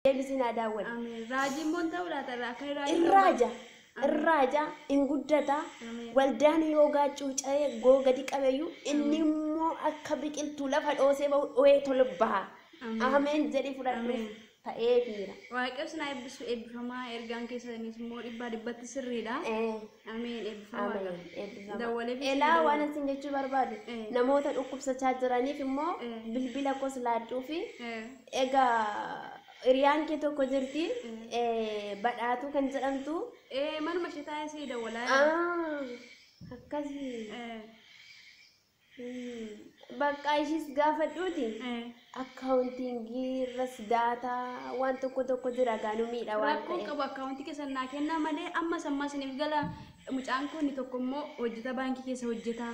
Deebisiin haa daawwannu. Ameen. Raajiin immoo hin ta'u laata irraa akka raajii Irraaja. Irraaja hin guddata. Ameen. Waldaan yoo cuuca'ee goo gadi qabeyyuu inni immoo akka biqiltuu lafa dhoosee bahu dho'ee tolu baha. Ameen. Ameen jedhi fudhadhu Ameen. ta'ee fiira. Waaqayyo sin haa eebbisu, eebbifamaa, ergaan keessanis immoo dhibbaa dhibbatti sirriidha. Ameen, eebbifamaa. Ameen. Qaba. Eebbifama. Dawwalee fi Elaa waan isin jechuu barbaadu namoota dhukkubsachaa jiraniif immoo bilbila kos laadduu fi egaa hiriyaan kee tokko jirti, badhaatuu kan jedhamtu. Manuma ishee taa'ee sii dawwalaa. Ah, akkasii. Bakka ishiis gaafadhuuti. Akkaawuntiingii irras daataa waan tokko tokko jira gaanuu miidha waan Rakkoo ta'eef. qabu, akkaawuntii keessan naa kennaa malee ammas ammas isiniif gala. Mucaan kun inni tokko immoo hojjeta baankii keessa hojjeta.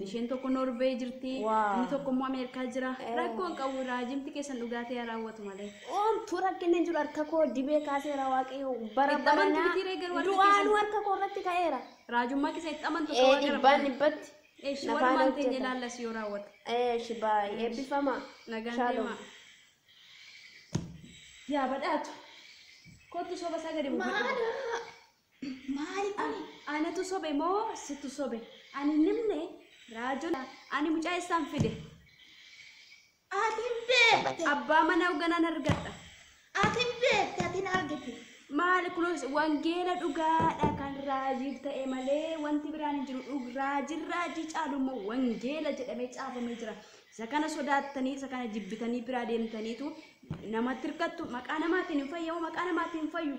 Isheen tokko Noorveey jirti. Waa. Inni tokko immoo Ameerikaa jira. Rakkoon qabu, raajimti keessan dhugaatii haa raawwatu malee. Oomtuu rakkinni hin jiru, harka koo dibee kaaseera Waaqayyo bara Itti amantu baranaa miti ree garuu harka du'aanuu harka koo irratti ka'eera. Raajummaa keessa itti amantu Dhibbaan dhibbatti. Eeshi Nafaan walumaan teenye hojjeta. ilaallas yoo raawwata. Eeshi baay'ee eebbifama. Nagaan Shalom. deemaa. Yaa badhaatu. Kottu soba isaa gadi buufadhu. Maali kuni? Anatu sobe moo situ sobe? Ani nimne raajoon ani mucaa isaan fide. Ati hin beekte. Abbaa mana hoogganaan argadha. Ati hin beekte, ati hin argite. Maali kunis wangeela dhugaadha kan raajiif ta'e malee wanti biraan hin jiru. Raajiin raajii caalu immoo wangeela jedhamee caafamee jira. Isa kana sodaattanii, isa kana jibbitanii biraa deemtaniitu namatti hirkattu. Maqaa namaatiin hin fayyamu, maqaa namaatiin hin fayyu.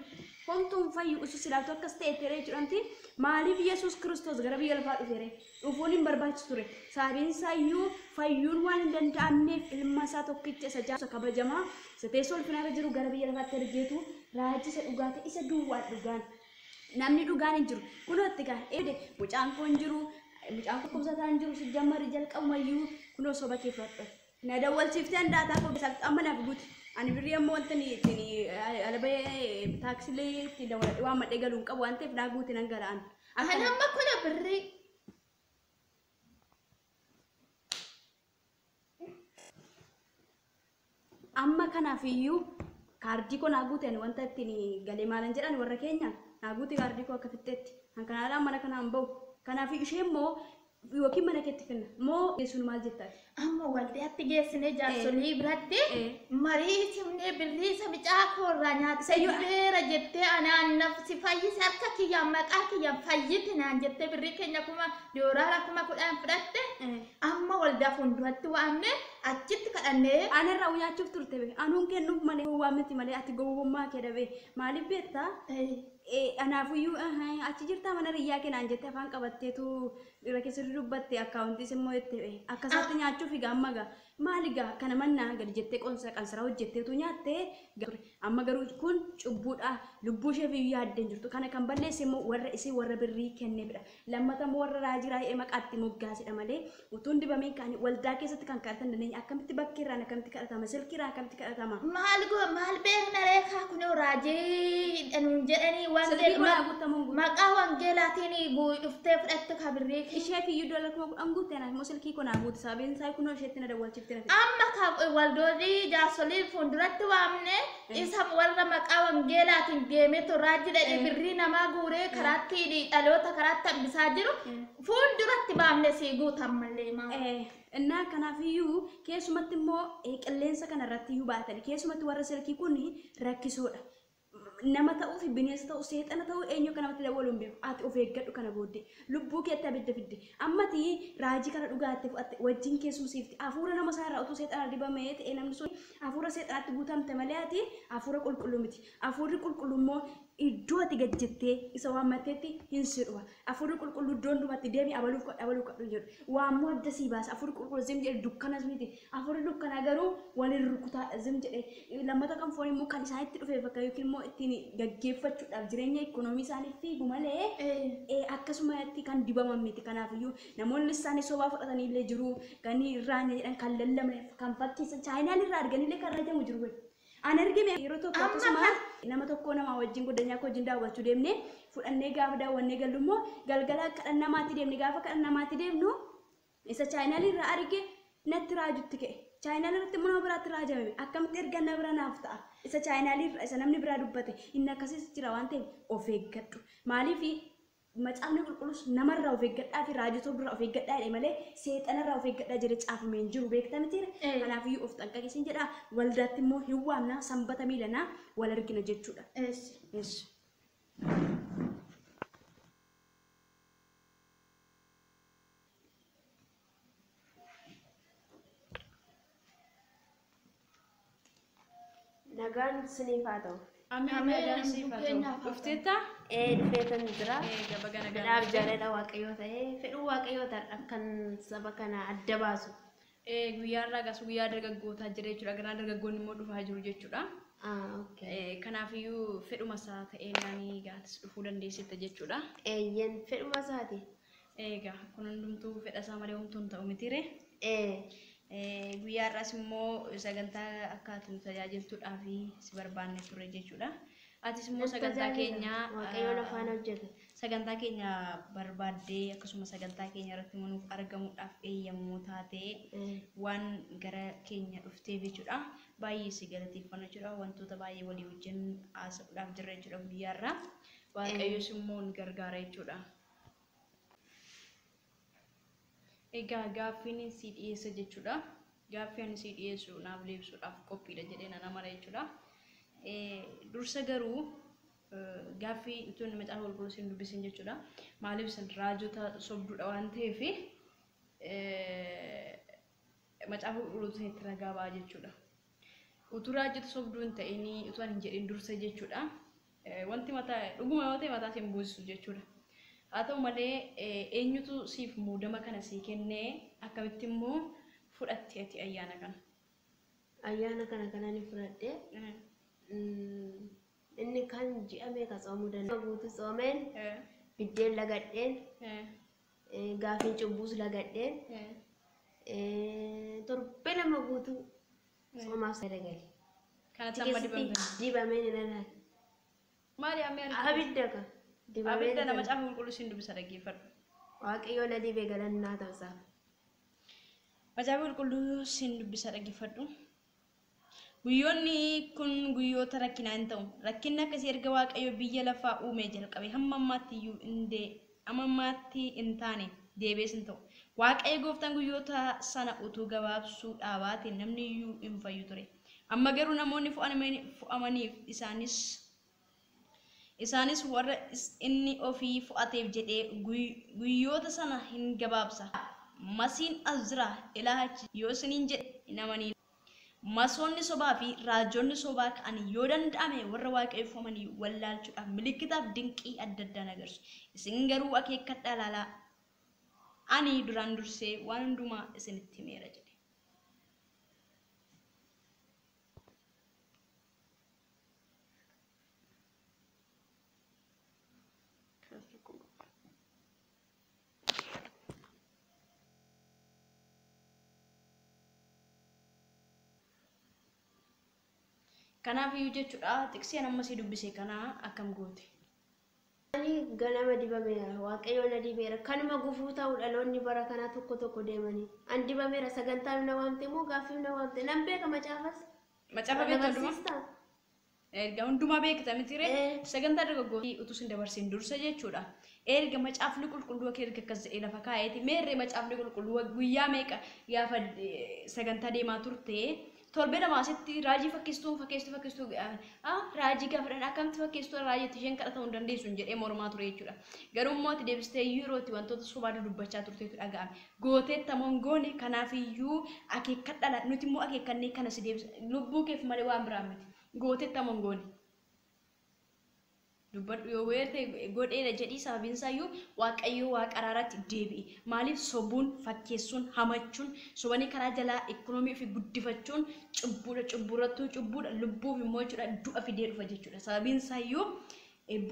Homtuu hin fayyu usu silaatu akkas ta'e tere jedhamti. Maaliif Yesuus Kiristoos gara biyya lafaa dhufeere? Dhufuun hin barbaachisu ture. Sababiin isaa iyyuu fayyuun waan hin danda'amneef ilma isaa tokkicha isa jaarsa kabajamaa isa teessoo ulfinarra jiru gara biyya lafaatti ergeetu raajii isa dhugaa ta'e, isa duwwaan dhugaan. Namni dhugaan hin jiru. Kunoo itti gaa eede mucaan koo hin jiru, mucaan koo dhukkubsataa hin jiru, si jammari jalqabumayyuu kunoo soba kee fudhadhu. Na dawwalchiiftee handaataa koo keessaa amma naaf guuti. Ani birrii ammoo wanta ni ittiin alabee taaksilee ittiin dawwaladhe waan madhee galuu hin qabu waan ta'eef naa guuti nan gala'an. Ani amma kuna birrii Amma kanaaf iyyuu kaardii koo naa guute, ani wanta ittiin galee maalan jedhan warra keenya naa guute kaardii koo akka fixxeetti. Kan kanaadhaan mana kanaan bahu. Kanaaf ishee immoo yookiin mana keetti finna moo geessuun maal jettaati? Amma waldaatti geessine jaarsolii biratti marii simnee birrii isa mucaa koorraa nyaatte beera jettee anaan nafsi fayyise harka kiyyaan maqaa kiyyaan fayyite naan jettee birrii keenya kuma doolaara 10,000 fudhatte, amma waldaa fuulduratti waamne achitti kadhannee. Anarraa nyaachuuf turte be, anuun kennuuf malee gowwaa miti malee ati gowwummaa kee dhabe maaliif beektaa? Anaafuyyuu achi jirtaa mana riyyaa kee naan jettee afaan qabatteetu irra keessatti dubbatte, akkaawuntiis immoo jette be akkasaatti nyaachuuf egaa amma gaa maali gaa kana mannaa gadi jettee qonsa qansaraa hojjetteetu nyaattee ture. Amma garuu kun cubbuudha, lubbuu isheef iyyuu yaaddee hin jirtu. Kana kan balleesse immoo warra isii warra birrii kenneefidha. Lammata immoo warra raajii raay'ee maqaatti moggaasedha malee utuu hin dibamiin kan waldaa keessatti kan kadhatan dandeenya. Akkamitti bakkeerraan akkamitti kadhatama, silkiirraan akkamitti kadhatama? Maal go maal beekna reekaa kun raajii nuun jedhanii Silkii wangeela kun guutamuun guutu. Maqaa wangeelaatiin dhuftee fudhatte ka birrii kee. Isheef iyyuu doolaara 10,000 guutte, anaaf immoo silkii kun haa guutu, sababiin isaa kunoo isheetti na dawwalchifte na fide. Amma ka waldoolii jaarsolii fuulduratti waamne isa warra maqaa wangeelaatiin deemeetu raajii dhaqee birrii namaa guuree karaatti dhaloota karaatti hambisaa jiru fuulduratti baafne sii guutan malee maa. Innaa kanaaf iyyuu keessumatti immoo qilleensa kana irratti iyyuu baatanii keessumatti warra silkii kun rakkisoodha. Nama ta'uu fi bineensa ta'uu, seexana ta'uu, eenyu akka namatti dawwalu hin beeku. Ati of eeggadhu, kana booddee lubbuu keetti abidda fidde. Ammati raajii kana dhugaatte fudhatte wajjin keessumsiifti. Hafuura nama isaa irraa utuu seexana dibamee ta'e namni sun hafuura seexanaatti guutamte malee ati hafuura qulqulluu miti. Hafuurri qulqulluu immoo iddoo ati gad jettee isa waammatteetti hin sidhuwa. Hafuurri qulqulluu iddoo hundumatti deemi abaluuf kadhu abaluu kadhu hin jedhu. Waammoo adda sii baasa. Hafuurri qulqulluu zim jedhe dukkanas miti. Hafuurri dukkanaa garuu waliin rukutaadha zim jedhe. Lammata kan foon immoo kan isaanitti dhufe bakka yookiin immoo ittiin gaggeeffachuudhaaf jireenya ikoonoomii isaanii fiigu malee akkasumatti kan dibaman miti. Kanaafiyyuu namoonni isaanii sobaa fudhatanii illee jiru. Kan irraan jedhan kan lallabne kan fakkeessan chaayinaan irraa arganillee kan rajamu jiru. Ani argime yeroo tokko Amma akkasuma nama tokko nama wajjin goddanyaa koo wajjin daawwachuu deemne, fudhannee gaafa daawwannee gallu immoo galgala kadhannamaatti deemne, gaafa kadhannamaatti deemnu isa chaayinaal irraa arge natti raajutti ka'e. Chaayinaal irratti immoo nama biraatti raajame, akkamitti erga na bira naaf ta'a. Isa chaayinaalii isa namni biraa dubbate inni akkasiis jira waan ta'eef of eeggadhu. Maaliif macaafni qulqulluus namarraa of eeggadhaa fi raajota biraa of eeggadhaa jedhe malee seexanarraa of eeggadhaa jedhe caafamee hin jiru beektaa mitiire. Kanaafiyyuu of xanqaqisiin jedha. Waldaatti immoo hin waamnaa sanbata miilanaa wal argina jechuudha. Eessi. Nagaan isiniif haa ta'u. Ameen nagaan siif haa ta'u. Dhufteetta? Dhufeetan jira. Egaa baga nagaan Fedhaaf dhufte. jaalala Waaqayyoo ta'ee fedhuu Waaqayyoo ta'e kan saba kana adda baasu. Guyyaa irraa gas guyyaa dargaggootaa jira jechuudha. Ganaa dargaggoonni immoo dhufaa jiru jechuudha. Kanaafiyyuu fedhuma isaa ta'ee naanii gaatis dhufuu dandeessetta jechuudha. Eeyyen fedhuma isaati. Egaa kun hundumtuu fedha isaa malee homtuu hin ta'u mitiire. Guyyaa har'aas immoo sagantaa akka ati nu tajaajiltuudhaaf si barbaanne turre jechuudha. Atis immoo sagantaa keenya Waaqayyoon afaan hojjeta. Sagantaa keenya barbaaddee akkasuma sagantaa keenya irratti immoo nuuf argamuudhaaf eeyyamamoo taatee waan gara keenya dhufteef jechuudha. Baay'ee si galateeffanna jechuudha. Wantoota baay'ee walii wajjin haasa'uudhaaf jirra jechuudha guyyaa har'aa. Waaqayyos immoo nu gargaara jechuudha. Egaa gaaffiin si dhiyeessa jechuudha. Gaaffii ani si dhiyeessu naaf deebisuudhaaf qophiidha jedhee nan amana jechuudha. Dursa garuu gaaffii utuu inni macaafa qulqulluu siin dubbisin jechuudha. Maaliif isin raajota sobduudha waan ta'eef macaafa qulqulluu isinitti ragaa ba'a jechuudha. Utuu raajota sobduu hin ta'in utuu ani hin jedhin dursa jechuudha. Wanti mataa dhuguma yoo ta'e mataa siin buusisu jechuudha. Haa ta'u malee eenyutu siif muudama kana sii kennee akkamitti immoo fudhatte ati ayyaana kana? Ayyaana kana kanan fudhadhe. Inni kan ji'a meeqa tsoomuu danda'a? Guutuu tsoomeen biddeen lagadheen gaafiin cubbuus lagadheen torbee lama guutuu tsoomaaf sadagali. Kanatti amma dibamte. Dibameen hin ilaali. Maali amma argite? Abidda ka. Dibameen Abidda nama macaafa qulqulluu siin dubbisa dhaggeeffadhu. Waaqayyoon na dibee galannaa ta'usaaf. Macaafa qulqulluu siin dubbisa dhaggeeffadhu. Guyyoonni kun guyyoota rakkinaa hin ta'u. Rakkinni akkasii erga Waaqayyo biyya lafaa uumee jalqabe hamma ammaatti iyyuu hamma ammaatti hin taane deebi'ees hin ta'u. Waaqayyo gooftaan guyyoota sana utuu gabaabsuu dhaabaate namni iyyuu hin fayyu ture. Amma garuu namoonni fo'amaniif isaanis warra inni ofii fo'ateef jedhee guyyoota sana hin gabaabsa. Masiin as jira ilaa achi yoo isiniin jedhe hin amaniin. Masoonni sobaa fi raajonni sobaa ka'an yoo danda'ame warra waaqeffamanii wallaalchuudhaaf milikitaaf dinqii adda addaan agarsiisu. Isin garuu akeekkadhaa ilaalaa. Ani duraan dursee waan hundumaa isinitti himeera jedhe. Kanaaf iyyuu jechuudha xiqseen amma si dubbise kana akkam goote? Ani ganama dibameera. Waaqayyoon na dibeera. Kanuma gufuu ta'u dhaloonni bara kanaa tokko tokko deemanii. An dibameera sagantaaf na waamte moo gaaffiif na waamte? Nan beeka macaafas. Macaafa Na beektu hundumaa? barsiistaa? Erga hundumaa beekta miti ree? Sagantaa dargaggootii utuu sin dabarsin dursa jechuudha. Erga macaafni qulqulluu akka erga akkas jedhee lafa kaa'eeti meerree macaafni qulqulluu guyyaa meeqa gaafa sagantaa deemaa turte torbee lama asitti raajii fakkeesstuu fakkeesstuu fakkeesstuu raajii gaafa dhaan akkamitti fakkeesstuu raajiitti isheen kadhatamuu hin dandeessu hin jedhee mormaa ture jechuudha. Garuu immoo ati deebistee yerootti wantoota sobaa dubbachaa turteetu dhaga'ame. Gooteetta moo hin goone kanaafiyyuu akeekkadha nuti immoo akeekkannee kana si deebisa lubbuu keef malee waan biraa miti. Gooteetta moo hin goone? Dubbadhu yoo weerte godheera jedhii sababiin isaayyuu Waaqayyo waaqa araaraatti deebi'i. Maaliif sobuun, fakkeessuun, hamachuun, sobanii karaa jalaa ikkonoomii fi guddifachuun cubbuudha, cubbuurrattuu cubbuudha, lubbuuf immoo jechuudha du'a fidee dhufa jechuudha. Sababiin isaayyuu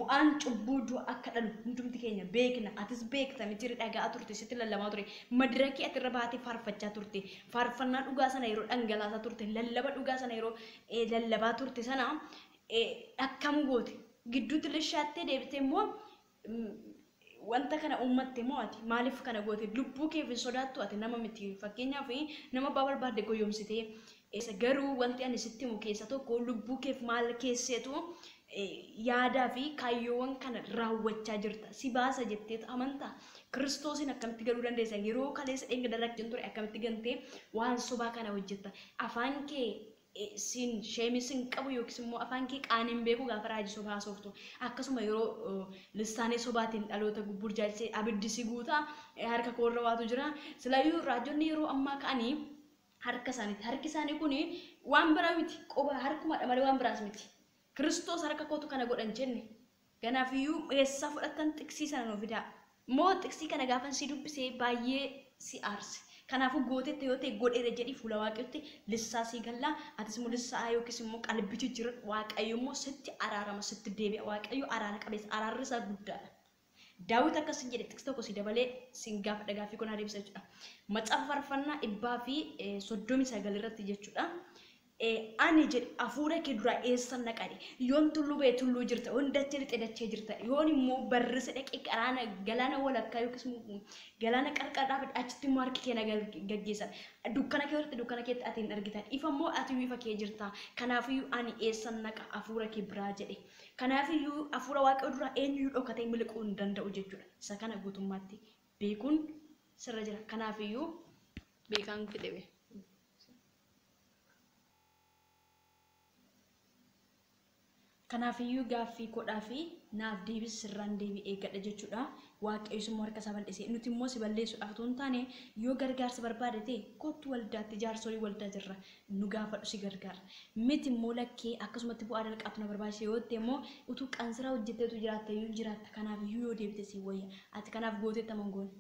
bu'aan cubbuu du'a akka dhalu hundumti keenya beekna. Atis beekta miti dhaga'aa turte, sitti lallabaa ture. Madirakii ati irra baatee faarfachaa turte. Faarfannaa dhugaa sana yeroo dhangalaasaa turte, lallaba dhugaa sana yeroo lallabaa turte sana akkam goote? Gidduutti lishaattee deebitee immoo wanta kana uummatte moo ati maaliif kana goote? Lubbuu keef hin sodaattu ati nama miti. Fakkeenyaaf nama abbaa barbaadde goyoomsitee Garuu wanti ani sitti himu keessa tokko lubbuu keef maal keesseetu yaadaa fi kaayyoowwan kana raawwachaa jirta. Si baasa jetteetu amantaa. Kiristoosiin akkamitti galuu dandeessa? Yeroo kaleessa dheenga darraaqchin ture akkamitti gantee waan sobaa kana hojjetta? Afaan kee siin sheemii sin qabu yookiis immoo afaan kee qaaniin beeku gaafa raajii sobaa haasoftu. Akkasuma yeroo listaanee sobaatiin dhaloota burjaajisee abiddi si guutaa harka koorra waatu jira. Silaayyuu raajonni yeroo ammaa ka'anii harka isaaniiti. Harki isaanii kun waan biraa miti. Qoba harkumadha malee waan biraas miti. Kiristoos harka kootu kana godhan jenne. Kanaafiyyuu eessaa fudhattan xiqsii sana nu fidaa. Moo xiqsii kana gaafan si dubbisee baay'ee si aarse. Kanaafuu gootetti yoo ta'e godheera jedhii fuula waaqayyootti lissaa sii gallaa. Atis immoo lissaa yookiis immoo qalbichi jira. Waaqayyo immoo sitti araarama sitti deebi'a. Waaqayyo araara qabeessa araarri isaa guddaadha. Daawit akkas jedhe xiqsii tokko si dabalee siin gaafadha gaaffii kun adeemsa jechuudha. Macaafa faarfannaa 139 irratti jechuudha. Ani jedhe hafuura kee duraa eessan naqadhe yoon tulluu ba'e tulluu jirta yoon dachee lixe dachee jirta yoon immoo barrise dhaqee galaana walakkaa yookiis galaana qarqara dhaabadhe achitti immoo harki kee na gaggeessan dukkana kee irratti dukkana keetti ati hin argitan ifa immoo ati ifa kee jirta kanaafiyyuu ani eessan naqa hafuura kee biraa jedhe kanaafiyyuu hafuura waaqayyo duraa eenyuyyuu dhokatee miliquu hin danda'u jechuudha. Isa kana guutummaatti beekuun sirra jira kanaafiyyuu beekaan fidhe. Kanaafiyyuu gaaffii kodhaa fi naaf deebis sirraan deebi'ee eeggadha jechuudha. Waaqayyo immoo harka isaa bal'isee nuti immoo si balleessuudhaaf otoo hin taane yoo gargaarsa barbaade ta'e kottu waldaatti jaarsolii waldaa jirra nu gaafadhu si gargaara. Miti immoo lakkee akkasumatti bu'aa dalqaatu na barbaachise yoo ta'e immoo utuu qansiraa hojjetteetu jiraatte iyyuu jiraatta. Kanaafiyyuu yoo deebite si wayya. Ati kanaaf gooteetta moo hin goone?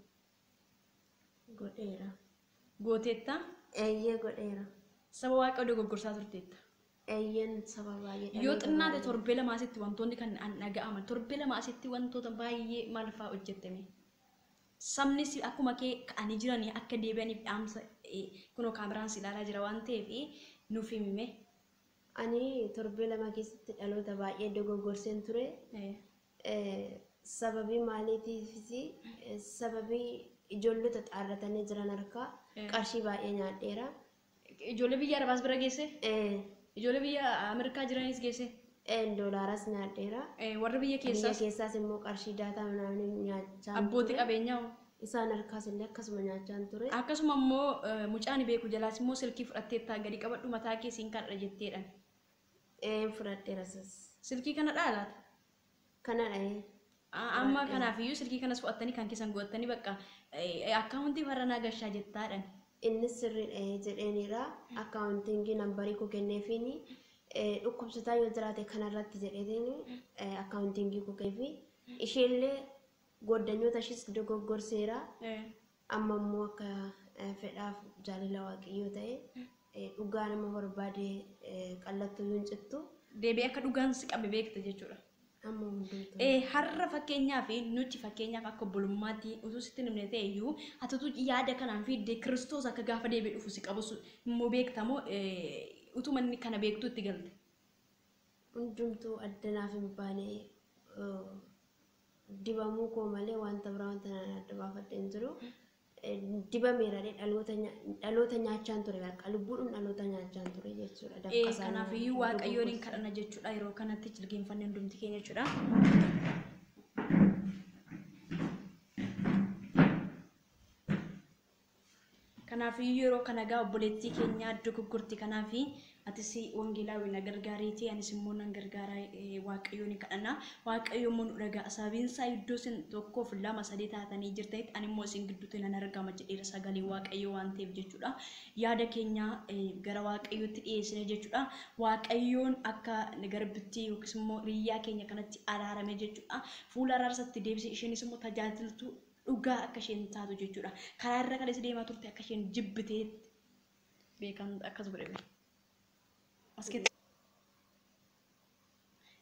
Godheera. Gooteetta? Eeyyee godheera. Saba waaqayyoo dogoggorsaa turteetta. Eeyyeen saba baay'ee. Yoo xinnaate torbee lama asitti wantoonni kan dhaga'aman torbee lama asitti wantoota baay'ee maal fa'aa hojjettame. Sabni akkuma kee ka'anii jiranii akka deebi'aniif dhaamsa kunoo kaameraan si ilaalaa jira waan ta'eef nuuf himime. Ani torbee lama keessatti dhaloota baay'ee dogoggorseen ture. Sababii maaliitiifis sababii ijoollota xaarratanii jiran harkaa qarshii baay'ee nyaadheera. Ijoollee biyya Arabaas bira geesse? Ijoollee biyya Ameerikaa jiranis geesse? Doolaaras nyaadheera. Warra biyya keessaas? Biyya keessaas immoo qarshii daataa naannoo nyaachaa. Abbootii qabeenyaa hoo? Isaan harkaas illee akkasuma nyaachaa ture. Akkasuma immoo mucaan beeku jalaas immoo silkii fudhatteettaa gadi qabadhu mataa kee siin kadhadha jetteedhaan. Fudhadheera sas. Silkii kana dhaa laata? Kanadha. Amma kanaafiyyuu silkii kanas fudhattanii kan keessan godhattanii bakka akkaawuntii farra naa gashaa jettaadhaan. Innis sirriidha jedheeniira. Akkaawuntiingii nambarii koo kenneefiini dhukkubsataa yoo jiraate kanarratti jedheetiin akkaawuntiingii koo kenneefi isheellee goddanyoota ishees dogoggorseera. Amma immoo akka fedhaaf jaalala waaqayyoo ta'e dhugaa nama barbaade qallattuu yoo hin cittu. Deebi'ee akka dhugaan si qabe beekta jechuudha. Har'a fakkeenyaaf nuti fakkeenyaaf akka obbolummaatti utuu sitti himne ta'e iyyuu ati yaada kanaan fiddee Kiristoos akka gaafa deebi'ee dhufu si qabus immoo beektamoo utuma inni kana beektu itti galte. Hundumtuu addanaaf hin baane dibamuu koo malee wanta biraa wanta naan adda baafadhe hin jiru. Dibameera dhaloota nyaachaan ture bakka lubbuudhuun dhaloota nyaachaan ture jechuudha. Kanaafiyyuu waaqayyoon hin kadhanna jechuudha yeroo kanatti jilgeenfannee hundumti keenya jechuudha. Kanaafiyyuu yeroo kana gaa obboleettii keenya dogoggorti kanaafi atis wangeelaawwi na gargaariiti anis immoo nan gargaara waaqayyoon hin kadhanna waaqayyo immoo nu dhaga'a sababiin isaa iddoo isin tokkoof lama sadii taatanii jirtanitti ani immoo isin gidduutti nan argama jedheera sagalee waaqayyo waan ta'eef jechuudha. Yaada keenya gara waaqayyootti dhiyeessine jechuudha. Waaqayyoon akka garbitti yookiis immoo riyyaa keenya kanatti araarame jechuudha. Fuula araarsatti deebisee isheenis immoo tajaajiltuu dhugaa akka isheen taatu jechuudha. Karaa irra kaleessa deemaa turte akka isheen jibbitee beekan akkas godhe.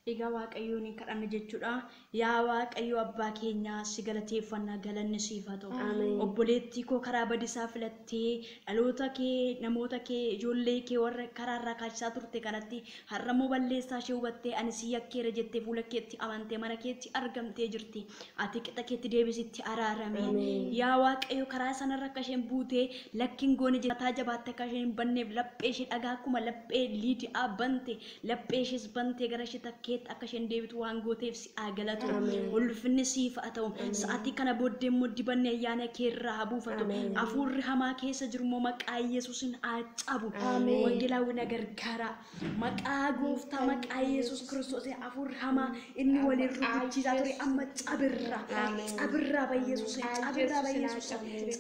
Egaa Waaqayyoon hin kadhanna jechuudha. Yaa Waaqayyo abbaa keenyaa si galateeffannaa, galanni siif haa ta'u. Obboleettii koo karaa badisaa filattee dhaloota kee, namoota kee, ijoollee kee warra karaa irraa kaachisaa turte kanatti har'a immoo balleessaa ishee hubattee ani si yakkeera jettee fuula keetti amantee mana keetti argamtee jirti. Ati qixa keetti deebisitti araarami. Yaa Waaqayyo, karaa sanarra akka isheen buutee lakkiin goone mataa jabaatte akka isheen hin banneef laphee ishee dhagaa akkuma laphee Liidiyaa bante laphee ishees bantee gara ishee takkeetti akka isheen deebitu waan gooteef si haa galatu. Ulfinni siif haa ta'u. Sa'aatii kana booddee immoo dibanni ayyaana kee irraa haa buufatu. Hafuurri hamaa keessa jiru immoo maqaa Yesuusin haa cabu. Wangeelaawwi na gargaara. Maqaa gooftaa maqaa Yesuus Kiristoos hafuurri hamaa inni waliin rukuchiisaa ture amma cabirra. Cabirraa Bayyesuus. Cabirraa Bayyesuus.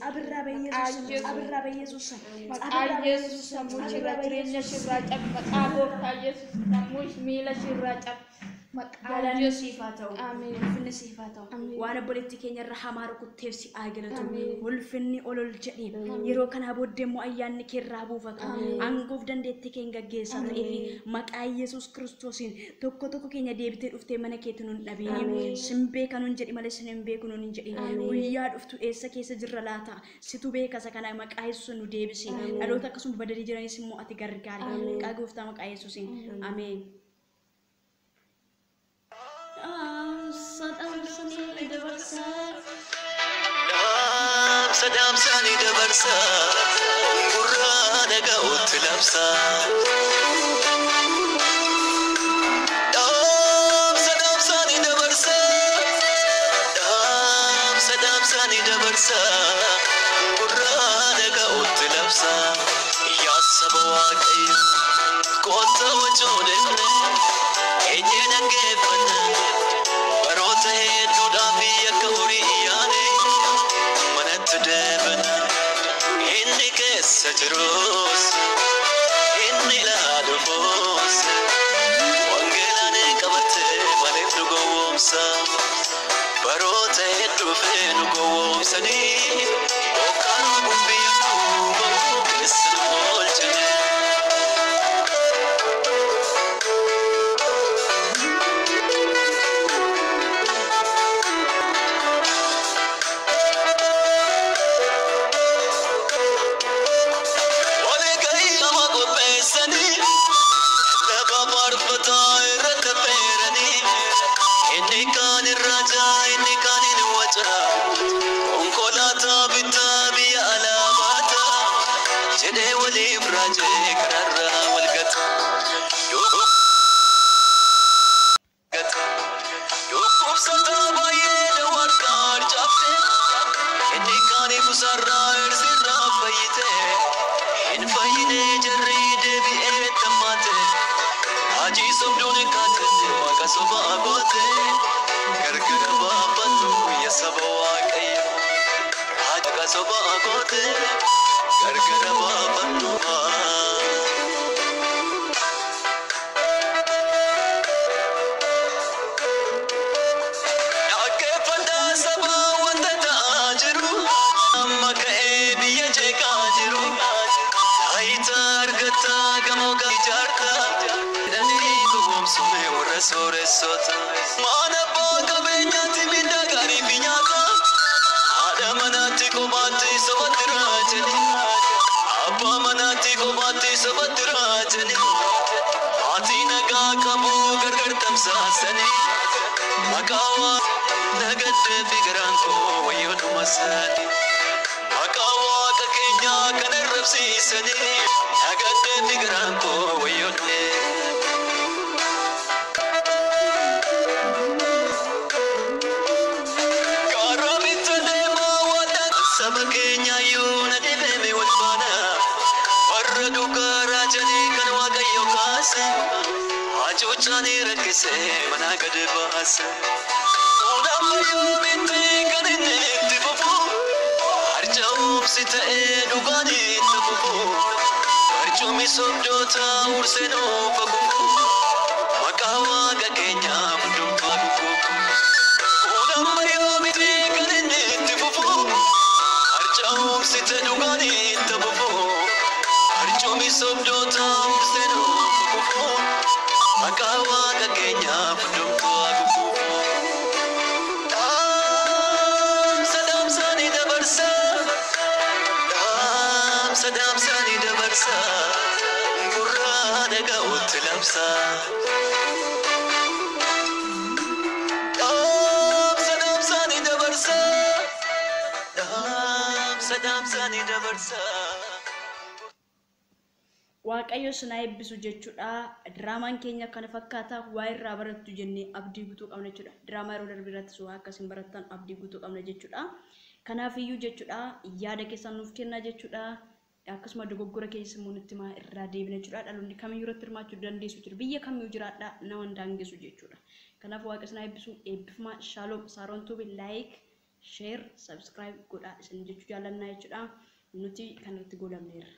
Cabirraa Bayyesuus. Cabirraa Bayyesuus. Maqaa Yesuus sammuu ishirraa jireenya ishirraa cabi. Maqaa gooftaa Yesuus sammuu miila ishirraa cabi. Maqaa Galanni Yesuus. siif haa ta'u. Ameen. Ulfinni siif haa ta'u. Waan obboleettii keenya irra hamaa rukutteef si haa galatu. Ulfinni ol ol jedhi. Yeroo kanaa booddee immoo ayyaanni kee irraa buufatu. Aangoof dandeettii kee hin gaggeessaa ta'ee fi maqaa Yesuus Kiristoosiin tokko tokko keenya deebitee dhuftee mana keetti nun dhabiini. Sin beeka nun jedhi malee sin hin beeku nun hin jedhi. Guyyaa dhuftu eessa keessa jirra laata? Situ beeka isa kana maqaa Yesuus nu deebisi. Dhaloota akkasuma badanii jiranis immoo ati gargaari. Maqaa gooftaa maqaa Yesuusiin. Ameen. Dhaamsa dhaamsanii dabarsaa. Dhaamsa dhaamsanii dabarsaa, gurraa dhaga'utti labsaa. Dhaamsa dhaamsanii dabarsaa, dhaamsa dhaamsanii dabarsaa, gurraa dhaga'utti labsaa. Yaa saba Waaqayyo, kottaa wajjin deemnee, eenyee dhaggeeffanna. Baroota hedduudhaaf akka horii yaane manatti deebina. Inni keessa jirus, inni ilaa dhufus, wangeelaan qabattee maaliif nu gowwoomsa? Baroota hedduuf nu gowwoomsanii, bokkaan biyyattuu bahuu keessa nu oolchanii. Walgahii nama qopheessanii, lafa faarfataa irratti affeeranii, inni kaan irra jaa, inni kaan hin waca, konkolaataa bittaa biyya alaa baata, jedhee waliif raajee karaarraa wal gata. Dhukkubsataa baay'ee dawarraa harcaafte, inni kaan ibsarraa ersirraa fayyite. Hin fayyine jarri deebi'ee tammaate. Hajii sobduun kaate waaqa sobaa goote. Gargar baafadhu yaa saba Waaqayyo. Waaqa sobaa goote gargar baafadhu. Dhaggeeffadhaa sabaa wanta ta'aa jiru. Amma ka'ee biyya jeeqaa jiru. Taayitaa argataa gamoo ijaartaa. Jedhanii gowwoomsume warra sooressoota. Mana abbaa qabeenyaatti mindaa gaarii fi nyaata. Haadha manaatti kophaatti sobatti raajani. Abbaa manaatti kophaatti sobatti raajani. Maatii nagaa qabu gargar tamsaasanii. Maqaa waa nagaddee fi garaan koo wayyoodhuma isaanii. Maqaa waaqa keenyaa kan arrabsiisanii. Nagaddee fi garaan koo wayyoodhuma. Karaa bitta deemaa waan saba keenya iyyuu na dhibee wal faana. Warra dhugaa raajanii kan Waaqayyo kaase. Hacuucaanii rakkise mana gad baase. Amma yoomitti kan inni itti fufu? Harca'uufsi ta'ee dhugaan itti fufu. Barcummi sobdoota ursee nuuf haguugu. Maqaa waaqa keenyaa hundumtuu haguugu. Amma yoomitti kan inni itti fufu? Harca'uufsi ta'ee dhugaan itti fufu. Barcummi sobdoota ursee nuuf haguugu. Maqaa waaqa keenyaa dabarsa. Dhaamsa dhaamsa ni dabarsa. Dhaamsa dhaamsa ni dabarsa. Waaqayyo sinaa eebbisu jechuudha. Diraamaan keenya kana fakkaata, waa irraa barattu jennee abdii guutuu qabna jechuudha. Diraamaa yeroo darbe irrattis waa akkasiin barattan abdii guutuu qabna jechuudha. Kanaafiyyuu jechuudha, yaada keessan nuuf kennaa jechuudha. Akkasuma dogoggora keessa immoo nutti himaa, irraa deebina jechuudha. Dhaloonni kamiyyuu irratti hirmaachuu dandeessu jechuudha. Biyya kamiyyuu jiraadhaa, nama hin daangessu jechuudha. Kanaaf Waaqa sinaa eebbisu, eebbifamaa. Shaaloom. Saaroon Tuubi like, share, subscribe godhaa isin jechuu jaallannaa jechuudha. Nuti kanarratti goolabneerra.